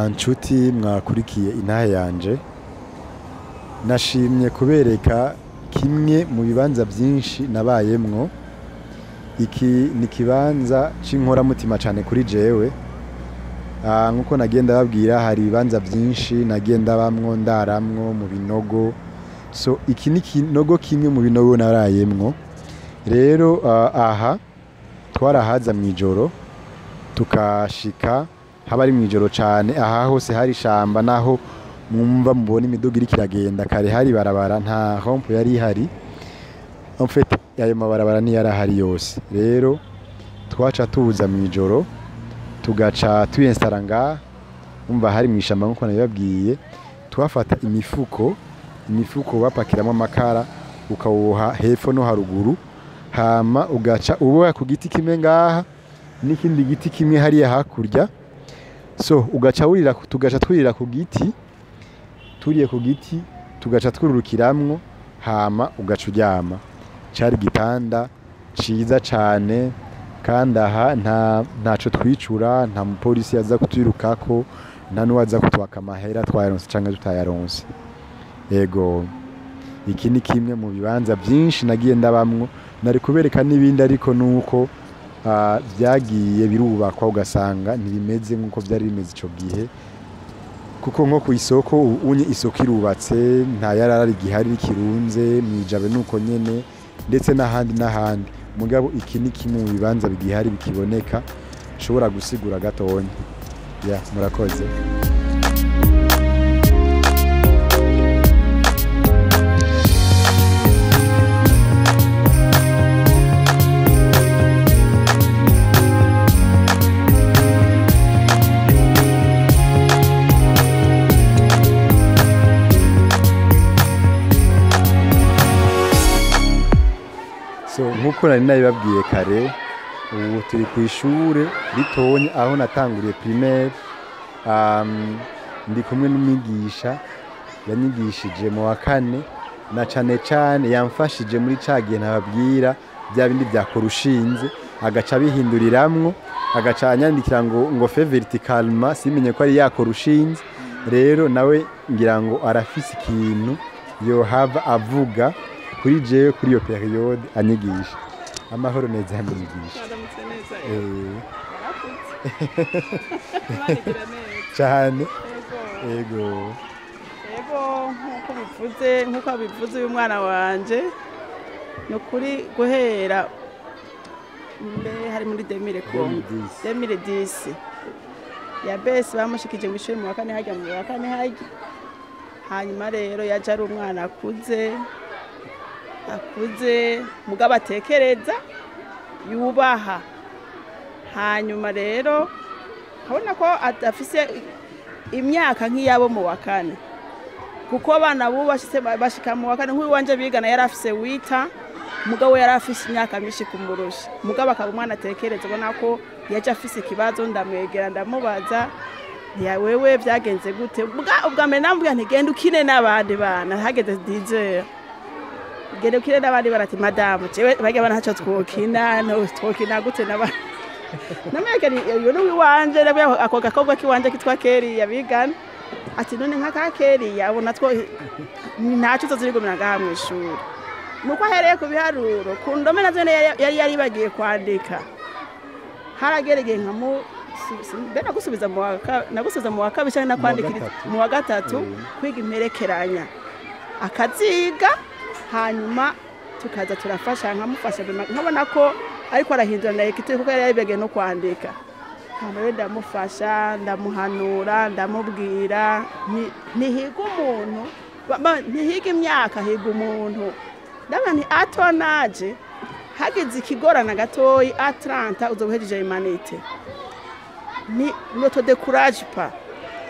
Nshuti mwakurikiye intahe yanje, nashimye kubereka kimwe mu bibanza byinshi nabayemwo. Iki ni ikibanza c'inkoramutima cane kuri jewe. Nkuko nagenda babwira, hari ibibanza byinshi nagenda bamwo, ndaramwo mu binogo. So iki ni kinogo kimwe mu binogo narayemwo. Rero aha twarahaza mw'ijoro, tukashika haba ari mw'ijoro cane. Aha hose hari ishamba, naho mwumva mubona imiduga iriko iragenda. Kare hari barabara, nta rond-point yari ihari. En fait, ayo mabarabara ntiyari ahari yose. Rero twaca tuza mw'ijoro, tugaca twiyensitara ngaha. Umva, hari mw'ishamba nkuko nabibabwiye. Twafata imifuko bapakiramwo amakara, ukawuboha hepfo no haruguru, hama ugaca uboha ku giti kimwe ngaha n'ikindi giti kimwe hariya hakurya. So ugaca wurira, tugaca twurira ku giti. Turiye ku giti, tugaca twururukiramwo, hama ugaca uryama. Cari igitanda ciza cane. Kandi aha ntaco twicura, nta mupolisi yaza kutwirukako, nta n'uwaza kutwaka amahera, twayaronse canke tutayaronse. Ego, iki ni kimwe mu bibanza byinshi nagiye ndabamwo. Nari kubereka n'ibindi, ariko nuko vyagiye birubakwa, ugasanga ntibimeze nk'uko vyari bimeze ico gihe, kuko nko ku isoko ubu unye isoko irubatse, nta yarara rigihari rikirunze. Mwijabe nuko nyene, ndetse n'ahandi n'ahandi. Mugabo iki ni kimwe mu bibanza bigihari, bikiboneka, nshobora gusigura gatonya. Ya, murakoze. So nkuko nari nabibabwiye kare, ubu turi ku ishure ritonya aho natanguriye primaire. Ndi kumwe n'umwigisha yanyigishije mu wa kane, na cane cane yamfashije muri ca gihe ntababwira bya bindi byakora ushinze, agaca abihinduriramwo, agaca anyandikira ngo fais verticalement, simenye ko ari yakora ushinze. Rero nawe ngira ngo arafise ikintu yohava avuga kuri jewe kuri iyo période anyigisha. Amahoro neza, mwigisha? Mwaramutse neza. Yarakuze. Imana igira neza. Cyane. Yego. Ego. Yego, nk'uko abivuze, uyu mwana wanje ni ukuri guhera mbere hari muri 2000 kongo 2010. 2010 ya besi bamushikije mu ishuri mu wa kane hajya, mu wa kane hajya. Hanyuma rero yaje ari umwana akuze, akuze mugabo atekereza, yubaha. Hanyuma rero nkabona ko adafise imyaka nk'iyabo mu wa kane, kuko abana bubu bashitse bashika mu wa kane, nk'uwanje bigana yari afise 8, mugabo yari afise imyaka myinshi kumurusha. Mugabo akaba umwana atekereza. Ubona ko yaje afise ikibazo, ndamwegera, ndamubaza: "Ntiya wewe byagenze gute?" Ubwa mbere namubwira nti: "Genda ukine n'abandi bana hageze 10, genda ukine n'abandi bana." Ati: "Madamu, jewe barya bana ntaco twokina." No twokina gute n'abandi? Namwereka nti: "Uyu ni uwiwanje." Ndabwira ako gakobwa k'iwanje kitwa Keriya bigana, ati: "None nka ka Keriya abona two ntaco uzozirigumira ngaha mw'ishuri." Nuko ahereye ku biharuro, ku ndome nazo nyene yari yaribagiye kwandika. Haragera igihe nkamu mbe nagusubiza mu wa kabiri canke nakwandikira gatatu. Mu wa gatatu. Kwiga imperekeranya akaziga, hanyuma tukaza turafasha, nkamufasha, nkabona ko ariko arahindura na écriture, kuko yari yaribagiye no kwandika. Hama rero ndamufasha, ndamuhanura, ndamubwira ntihiga umuntu, ntihiga imyaka, higa umuntu. Ndabona nti atonaje hagize ikigorana gatoyi, à 30 uzoba uhejeje humanités, ni ne te décourage pas.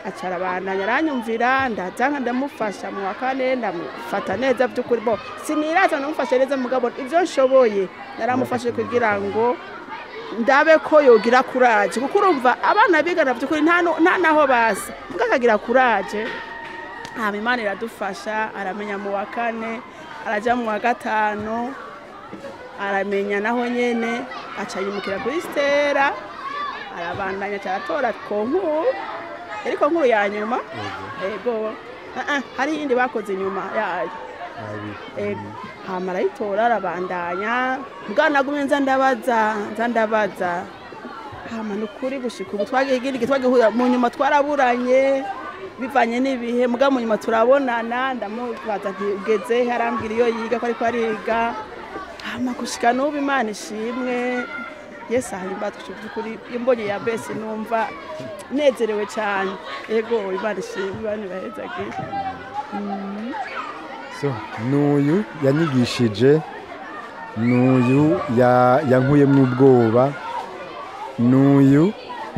Acara abandanya aranyumvira. Ndazanga ndamufasha mu wa kane, ndamufata neza by'ukuri. Bo siniraza ndamufasha neza, mugabo ibyo nshoboye naramufashe kugira ngo ndabe ko yogira courage, kuko urumva abana bigana by'ukuri nta naho basa, mbwa akagira courage. Hama Imana iradufasha, aramenya mu wa kane, araja mu wa gatanu, aramenya naho nyene, aca yimukira kuri Stera, arabandanya, aca aratora concours. Ariko nkuru ya nyuma, ego, hari iyindi bakoze inyuma yayo. Ego, hama arayitora, arabandanya. Mugabo nagumye nza ndabaza, nza ndabaza. Hama nukuri gushika ubu twagiye igindi twagihura, mu nyuma twaraburanye bivanye n'ibihe, mugabo mu nyuma turabonana, ndamubaza nti ugeze he? Arambwira iyo yiga, ko ariko ariga. Hama gushika n'ubu Imana ishimwe, Yesu ahimba by'ukuri. Imbonye ya besi numva nezerewe cyane. Ego, Imana ishimwe, Imana ibahezagiye. So n'uyu yanyigishije, n'uyu yankuyemwo ubwoba, n'uyu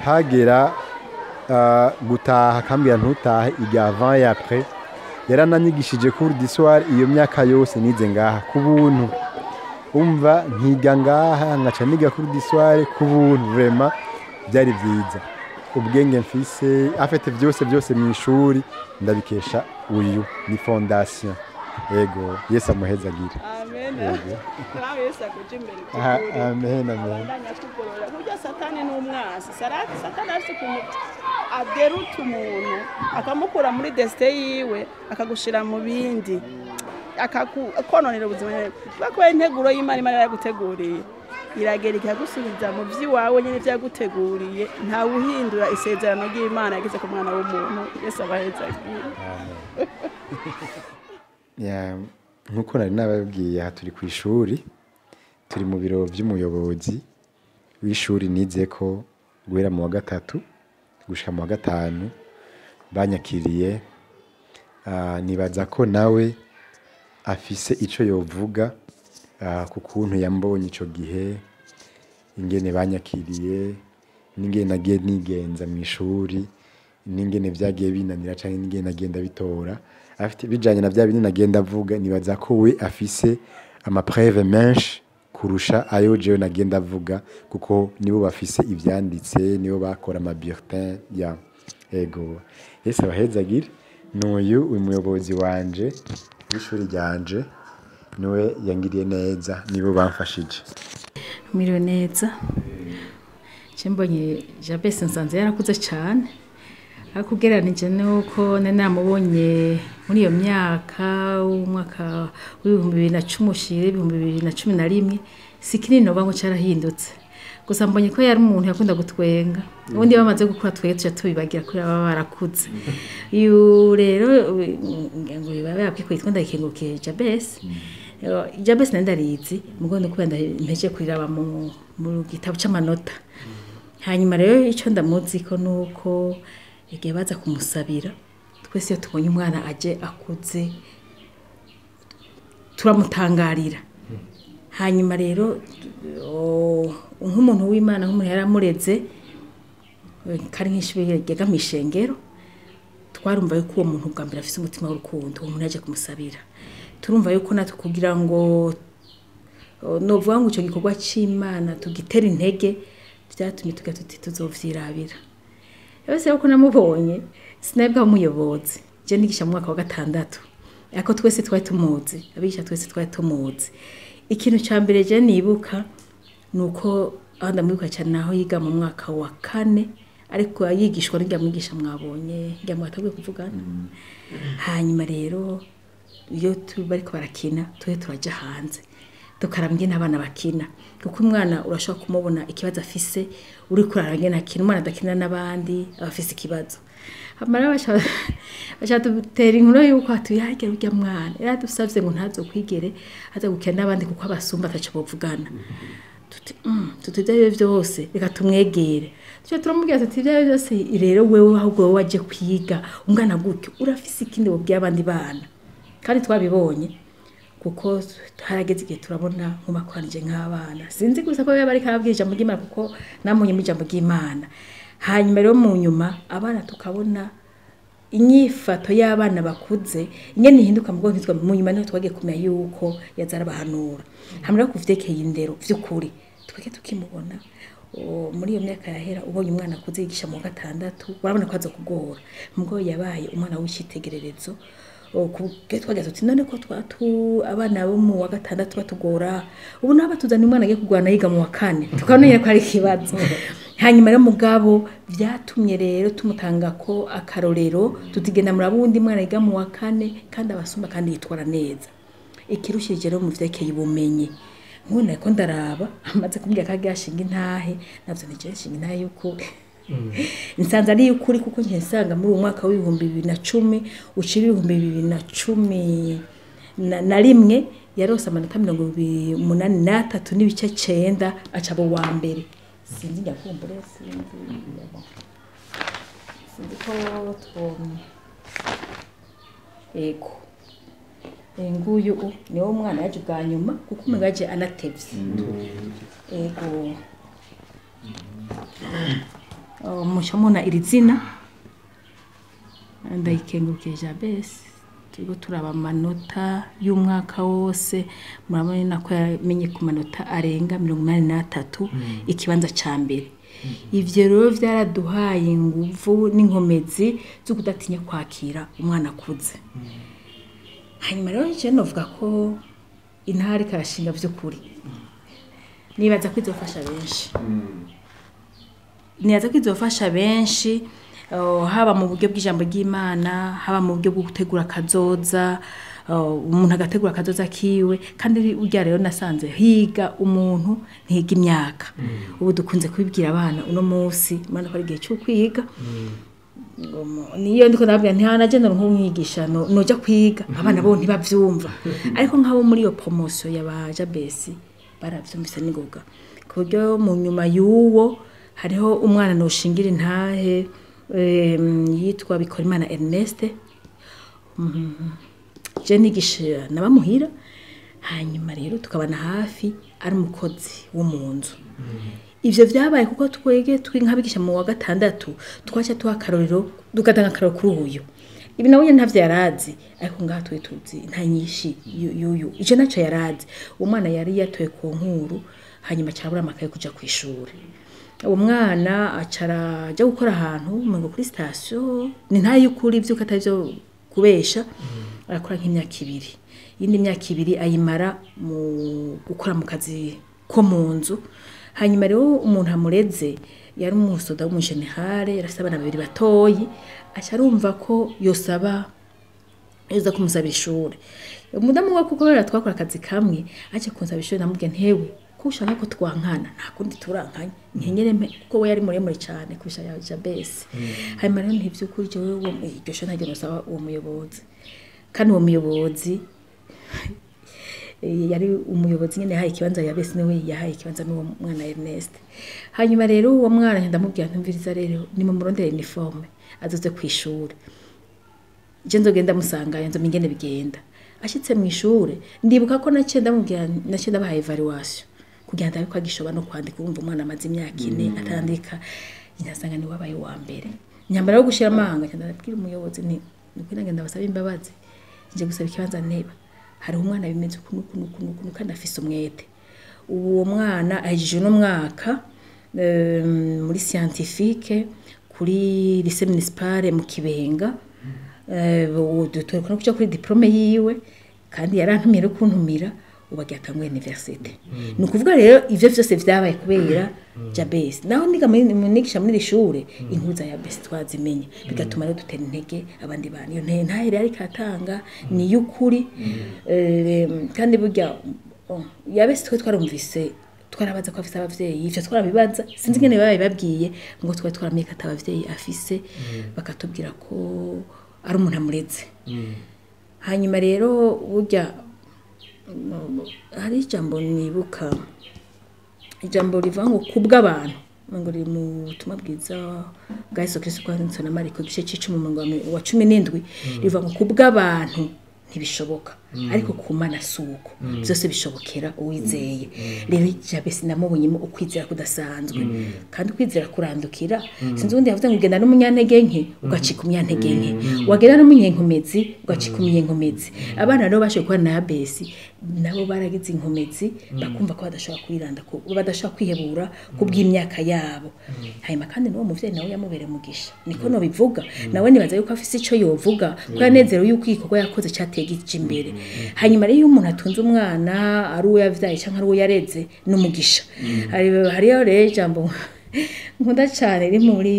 hagera gutaha akambwira ntutahe igihe avant et après. Yarananyigishije cours du soir iyo myaka yose nize ngaha ku buntu. Umva, nkiga ngaha, nkaca niga cours du soir ku buntu. Vraiment byari byiza. Ubwenge mfise afite byose byose mu ishuri ndabikesha uyu, ni fondation. Ego, Yesu amuhezagire. Amen. Yego. Nawe Yesu akuje imbere by'ukuri. Amen, amen. Abandanya kugorora burya Satani ni umwasi. Satani afite ukuntu aderuta umuntu, akamukura muri destin yiwe, akagushira mu bindi, akakononera ubuzima. Kubera integuro y'Imana, Imana yaguteguriye, iragera ikagusubiza mu by'iwawe nyine byaguteguriye. Ntawe uhindura isezerano ry'Imana yageze ku mwana w'umuntu. Yesu abahezagiye. Ya, nkuko nari nababwiye, aha turi ku ishuri, turi mu biro by'umuyobozi w'ishuri nize ko guhera mu wa gatatu gushika mu wa gatanu. Banyakiriye. Nibaza ko nawe afise ico yovuga ku kuntu yambonye ico gihe, ingene banyakiriye, n'ingene nagiye nigenza mu ishuri, n'ingene vyagiye binanira canke n'ingene nagenda bitora. Afite bijanye na vya bindi nagenda avuga, nibaza ko we afise ama preuves menshi kurusha ayo jewe nagenda avuga, kuko nibo bafise ivyanditse, nibo bakora ama bulletin ya. Ego, Yesu abahezagire. N'uyu umuyobozi wanje w'ishuri ryanje, niwe yangiriye neza, nibo bamfashije. Mwiriwe neza. Je mbonye Jabesi nsanze yarakuze cyane, ariko ugereranije nuko nari namubonye muri iyo myaka, umwaka w'2010 ushira 2011, si kinini novuga ngo carahindutse. Gusa mbonye ko yari umuntu yakunda gutwenga. Ubundi iyo bamaze gukura twege tuca tubibagira kubera baba barakuze. Uyu rero ngo biba yabwiye ko yitwa Ndayikengurukiye Jabesi. Jabesi nari ndarizi, mugo no kubera mpeje kuriraba mu gitabo c'amanota. Hanyuma rero icyo ndamuzi ko nuko igihe baza kumusabira, twese iyo tubonye umwana aje akuze turamutangarira. Hanyuma rero nk'umuntu w'Imana, nk'umuntu yaramureze kari nk'ishuri ryiga mw'ishengero, twarumva yuko uwo muntu bwa mbere afise umutima w'urukundo. Uwo muntu yaje kumusabira, turumva yuko natwe kugira ngo novuga ngo ico gikorwa c'Imana tugitere intege, vyatumye tugira tuti tuzovyirabira. Yose yuko namubonye sinabwa umuyobozi, je nigisha mu mwaka wa gatandatu, ariko twese twari tumuzi, abigisha twese twari tumuzi. Ikintu ca mbere je nibuka nuko aho ndamwibuka cyane naho yiga mu mwaka wa kane, ariko yigishwa n'irya mwigisha mwabonye, irya mwatabwiye kuvugana. Hanyuma rero iyo bariko barakina, twe turaja hanze tukaraba ingene abana bakina, kuko umwana urashobora kumubona ikibazo afise uriko uraraba ingene akina. Umwana adakina n'abandi aba afise ikibazo. Hama rero baca dutera inkuru yuko atuyagera urya mwana yaradusavye ngo ntazokwigere aza gukina n'abandi kuko abasumba ataco bovugana. Tuti ibyo ari byo byose reka tumwegere. Tuca turamubwira tuti ibyo ari byo byose rero wewe ahubwo wowe waje kwiga ungana gutyo urafise ikindi wobwira abandi bana. Kandi twabibonye kuko harageze igihe turabona nkubakoranije nk'abana, sinzi gusa ko baba bariko arababwira ijambo ry'Imana, kuko namunye mu ijambo ry'Imana. Hanyuma rero mu nyuma abana tukabona inyifato y'abana bakuze ingene ihinduka mu bwonko, mu nyuma niho twagiye kumenya yuko yaza arabahanura. Hanyuma rero kuvyerekeye indero, vy'ukuri twege tukimubona muri iyo myaka yahera, ubonye umwana akuze yigisha mu wa gatandatu urabona ko aza kugora, mugabo yabaye umwana w'icitegererezo. Kubwe twagira tuti none ko twatu abana bo mu wa gatandatu batugora, ubu nabo batuzaniye umwana agiye kurwana yiga mu wa kane, tukabona nyene ko ari ikibazo. Hanyuma rero mugabo vyatumye rero tumutanga ko akarorero, tutigenda muraba uwundi mwana yiga mu wa kane kandi abasumba kandi yitwara neza. Ikirushije rero mu vyerekeye ubumenyi, nk'ubu nariko ndaraba amaze kumbwira ko agiye ashinga intahe, navyo nije nshinga intahe y'ukuri. Nsanze ari y'ukuri kuko nje nsanga muri uwo mwaka w'2010 ucira 2011 yarose amanota 83.9, aca aba uwa mbere. Sinzi nyakumbure, sinzi ko twomye. Ego, nguyu niwo mwana yaje bwa nyuma kuko umenga yaje anatevye. Ego, muca mubona iri zina Ndayikengurukiye Jabesi. Turiko turaba amanota y'umwaka wose, murabona ko yamenye ku manota arenga 83, ikibanza ca mbere. Ivyo rero vyaraduhaye inguvu n'inkomezi zo kudatinya kwakira umwana akuze. Hanyuma rero je novuga ko intara ikarashinga vy'ukuri, nibaza ko izofasha benshi, nibaza ko izofasha benshi, haba mu buryo bw'ijambo ry'Imana, haba mu buryo bwo gutegura akazoza, umuntu agategura akazoza kiwe. Kandi urya rero nasanze higa umuntu ntihiga imyaka. Ubu dukunze kubibwira abana uno munsi, murabona ko ari igihe cyo kwiga. Niyo ndiko ndababwira nti hana je nk'umwigisha noja kwiga, abana bo ntibavyumva, ariko nk'abo muri iyo promotion ya ba Jabesi baravyumvise n'ingoga, ku buryo mu nyuma y'uwo hariho umwana noshingira intahe, yitwa Bikorimana Ernest. Je nigisha nabamuhira, hanyuma rero tukabana hafi, ari umukozi wo mu nzu. Ivyo vyabaye kuko twege twi nk'abigisha mu wa gatandatu twaca tuha akarorero, tugatanga akarorero kuri uyu. Ibi nawe nyene ntavyo yarazi, ariko ngaha twe tuzi nta nyinshi y'uyu, ico naco yarazi. Uwo mwana yari yatoye ku nkuru, hanyuma aca amakaye kuja kw'ishure. Uwo mwana acara aja gukora ahantu umengo kuri station, ni ntayo y'ukuri vyuko atari vyo kubesha. Arakora nk'imyaka 2, iyindi myaka 2 ayimara mu gukora mu kazi ko mu nzu. Hanyuma rero umuntu amureze yari umusoda w'umujenerale, yarafise abana babiri batoyi, aca arumva ko yosaba yoza kumusabira ishure. Umudamu we, kuko rero twakora akazi kamwe, aje kunsaba ishure, namubwiye ntewe ko ushaka ko twankana, nta kundi turankanye nkenyere mpe, kuko we yari muremure cyane kurusha ya Jabesi. Hanyuma rero ntivy'ukuri jewe iryo shure ntaryo nosaba uwo muyobozi. Kandi uwo muyobozi yari umuyobozi nyene yahaye ikibanza Yabesi, niwe yahaye ikibanza n'uwo mwana Ernest. Hanyuma rero uwo mwana ndamubwira ntumviriza rero, nimumurondere uniforme azoze kw'ishure, je nzogenda musangayo nzomenya ingene bigenda. Ashitse mw'ishure ndibuka ko naciye ndamubwira, naciye ndabaha evaluation kugira ndabe ko agishobora no kwandika. Urumva umwana amaze imyaka 4 atandika, nyasanga ni wabaye uwa mbere. Nyambara yo gushira amanga, ndabwira umuyobozi nti nukuri nagenda basaba imbabazi, nje gusaba ikibanza nteba, hariho umwana bimeze uku nuku nuku nuku kandi afise umwete. Uwo mwana ahejeje uno mwaka muri scientifique kuri lycée municipale mu Kibenga. Dutoye no kuja kuri diplome yiwe, kandi yarantumiye no kuntumira, ubu agiye atanguye université. Ni ukuvuga rero ivyo vyose vyabaye kubera Jabesi. Naho niga muri nigisha muri iri shure, inkuru za Jabesi twazimenye, bigatuma rero dutera intege abandi bantu. Iyo ntahe rero ariko atanga ni y'ukuri. Kandi burya Yabesi twe twarumvise, twarabaza ko afise abavyeyi, ivyo twarabibaza, sinzi ingene babibabwiye ngo twari twaramenye ko ata abavyeyi afise, bakatubwira ko ari umuntu amureze. Hanyuma rero burya hari ijambo nibuka, ijambo rivuga ngo kubw'abantu, ngo riri mu butumwa bwiza bwa Yesu Kristo kwanditswe na Mariko igice c'icumi umurongo wa 17, rivuga ngo kubw'abantu ntibishoboka, ariko ku Mana si uko, byose bishobokera uwizeye. Rero Jabesi namubonyemo ukwizera kudasanzwe, kandi ukwizera kurandukira. Sinzi ubundi yavuze ngo ugenda n'umunyantege nke ugacika umunyantege nke, wagenda n'umunyenkomezi ugacika umunyenkomezi. Abana rero bashoboye kubana na Yabesi nabo baragize inkomezi, bakumva ko badashobora kwiranda, ko badashobora kwihebura kubw'imyaka yabo. Hanyuma kandi n'uwo muvyeyi nawe yamubereye umugisha, niko nobivuga. Nawe nibaza yuko afise ico yovuga ko yanezerewe yuko igikorwa yakoze cateye gija imbere. Hanyuma rero iyo umuntu atunze umwana, ari uwo yavyaye canke ari uwo yareze, n'umugisha. Hariyo rero ijambo nkunda cyane iri muri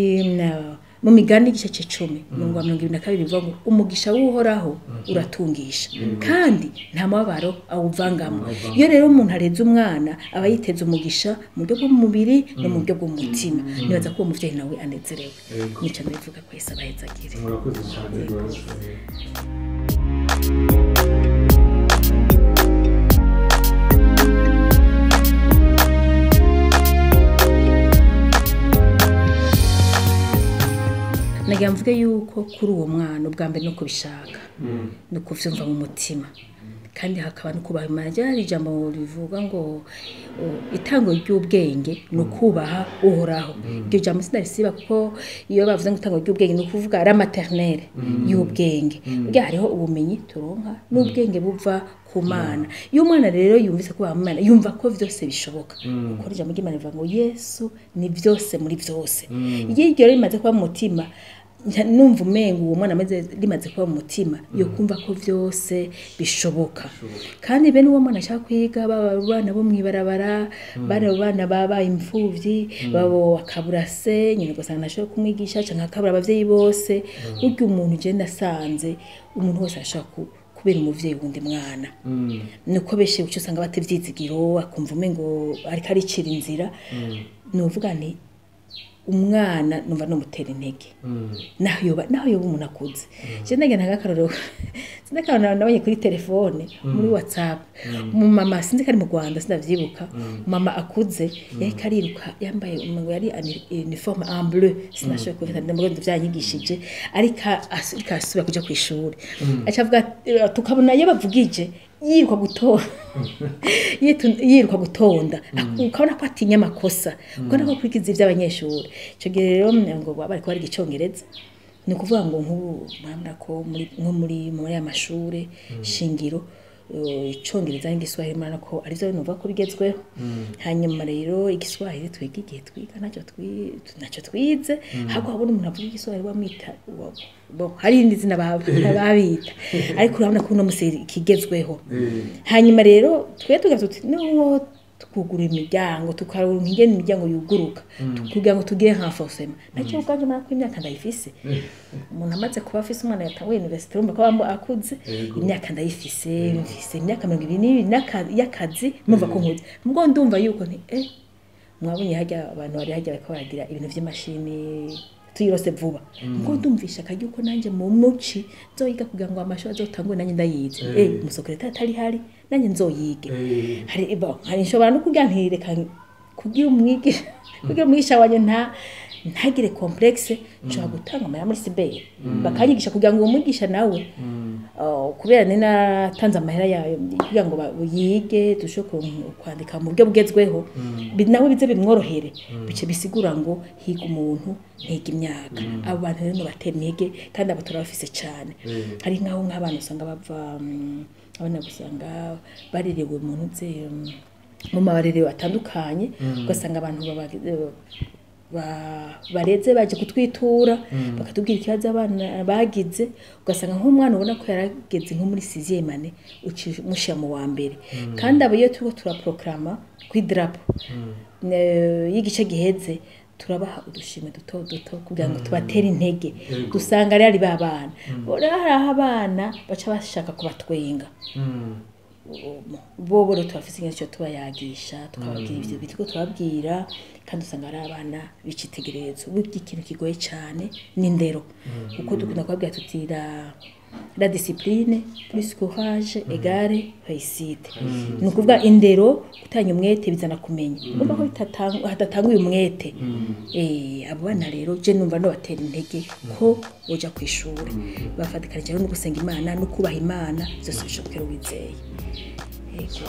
mu migani igice c'icumi umurongo wa 22 bivuga ngo umugisha w'Uhoraho uratungisha kandi nta mubabaro awuvangamo. Iyo rero umuntu areze umwana aba yiteze umugisha mu buryo bw'umubiri no mu buryo bw'umutima. Nibaza ko uwo muvyeyi nawe anezerewe. Nico ndabivuga ko Yesu abahezagire. Murakoze cyane rwose. Nagira mvuge yuko kuri uwo mwana ubwa mbere no kubishaka no kuvyumva mu mutima, kandi hakaba no kubaha Imana. Ryari ijambo rivuga ngo itango ry'ubwenge ni ukubaha Uhoraho. Iryo jambo sinarisiba kuko iyo bavuze ngo itango ry'ubwenge ni ukuvuga la maternelle y'ubwenge. Burya hariho ubumenyi turonka n'ubwenge buva ku Mana. Iyo umwana rero yumvise kubaha Imana, yumva ko vyose bishoboka. Kuko ijambo ry'Imana rivuga ngo Yesu ni vyose muri vyose. Iyo iryo rimaze kuba mu mutima, numva umengo uwo mwana amaze rimaze kuba mu mutima, yo kumva ko vyose bishoboka. Kandi bene uwo mwana ashaka kwiga, baba abana bo mwibarabara, bari abana babaye imfuvyi, babo akabura se, nyine ugasanga ntashobora kumwigisha canke akabura abavyeyi bose. Burya umuntu ugenda asanze, umuntu wese arashobora kubera umuvyeyi wundi mwana. Nuko benshi uco usanga batevyizigiro, akumva umengo ariko aricira inzira. Nuvuga nti umwana numva nomutera intege. Naho yoba umuntu akuze. Je ndagenda ngakarorero. Sindakarorero nabonye kuri telefone muri WhatsApp. Mu mama sinzi ko ari mu Rwanda sindavyibuka. Mama akuze yariko ariruka yambaye umengo yari uniforme en bleu, sinashoboye kubifata ndamubwira ngo vyanyigishije, ariko asubira kuja kw'ishuri. Aca avuga tukabona iyo bavugije yiruka gutora. Yiruka gutonda. Ukabona ko atinya amakosa, ukabona ko akurikiza ivy'abanyeshuri. Ico gihe rero ngo bariko bariga icongereza. Ni ukuvuga ngo nk'ubu murabona ko nko muri aya mashure shingiro icongereza n'igiswahili murabona ko arivyo numva ko bigezweho. Hanyuma rero igiswahili twiga igihe twiga ntacyo twize, ahubwo habona umuntu avuga igiswahili bamwita bon, hari irindi zina babita, ariko urabona ko uno musi kigezweho. Hanyuma rero twe tugavuga tuti niho twugura imiryango tukaronka ingene imiryango yuguruka kugira ngo tugire renforcement. Nacyo ubwanje mara ko imyaka ndayifise, umuntu amaze kuba afise umwana yatanguye university urumva ko aba akuze, imyaka ndayifise, mfise imyaka 22 y'akazi, mumva ko nkuze. Mbwo ndumva yuko nti mwabonye hajya abantu bari hajya bariko baragira ibintu vy'imashini tuyirose vuba. Mbwo ndumvisha akaryo ko nanje mu muci nzoyiga kugira ngo amashuri azotangure nanje ndayize. Umusekretari atari hari nanje nzoyige. Hari bon, hari nshobora no kugira ntireka kugira umwigisha kugira umwigisha wanje ntagire complexe, nshobora gutanga amahera muri cyber bakanyigisha kugira ngo uwo mwigisha nawe kubera ni natanze amahera yayo kugira ngo yige dushobore kwandika mu buryo bugezweho, nawe bize bimworohere. Bice bisigura ngo higa umuntu ntiga imyaka. Abo bantu rero batera intege kandi abo turabafise cyane. Hari nkaho nk'abana usanga bava abana usanga barerewe mu ntuze mu mabarerero atandukanye, ugasanga abantu bareze baje kutwitura bakatubwira ikibazo abana bagize, ugasanga nk'umwana ubona ko yarageze nko muri 6e année ucimushyira mu wa mbere. Kandi abo iyo turiko turaprograma kuri drapo y'igice giheze turabaha udushimwe duto duto kugira ngo tubatere intege. Dusanga rero ari babana hari aho abana baca bashaka kubatwenga. Bobo rero tubafise ingene tubayagisha tukababwira ivyo bitiko tubabwira, kandi usanga ari abana b'icitegererezo. Burya ikintu kigoye cane ni indero, kuko dukunda kubabwira tuti la discipline plus courage égale réussite. Ni ukuvuga indero gutanga umwete bizana kumenya. Urumva ko hadatanguye umwete. Abo bana rero je numva no batera intege ko boja kw'ishure, bafatikanije no gusenga Imana no kubaha Imana, vyose bishobokera uwizeye. Yego.